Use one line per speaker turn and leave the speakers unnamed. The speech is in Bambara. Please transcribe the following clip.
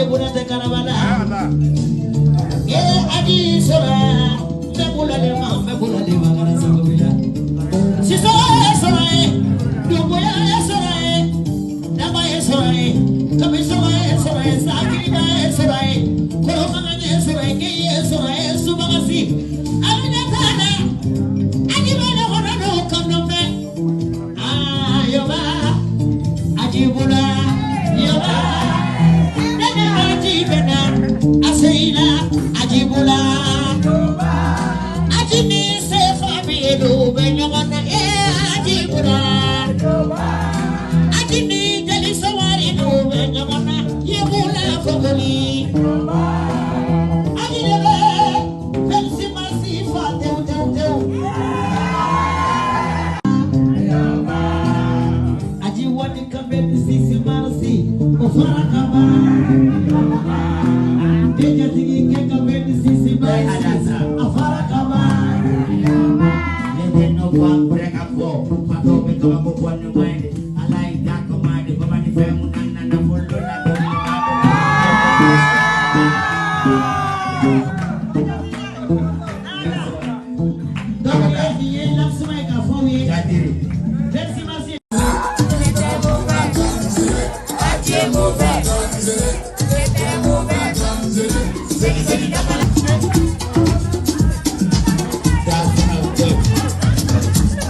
De karabala. E aji sora me bula le ma me bula le ma kana sago bila. Siso sora e dumbuya sora e dama e sora e kamisoma e sora e sakiriba e sora e koromanga e sora e keye sora e subagasi alunya tana aji bana hona no kanombe ayoba ajibula yoba nene ajibena aseila ajibula ajini sefa biedu benyona e ajibula ajini jali sawari du benyona yebula fogoli ajilebe felsi masifa teu teu teu aji wani kambe sisi marsi ofara kaba deja tigi ke kambe sisi marsi afara kaba
Nene no kwa breka fo pato me kaba mo kwa no mind alai da command baba ni femu nana na follow na do ni
donc ye lamsuma ka fo ye
Jadiri
felsi marsi
Mauvais.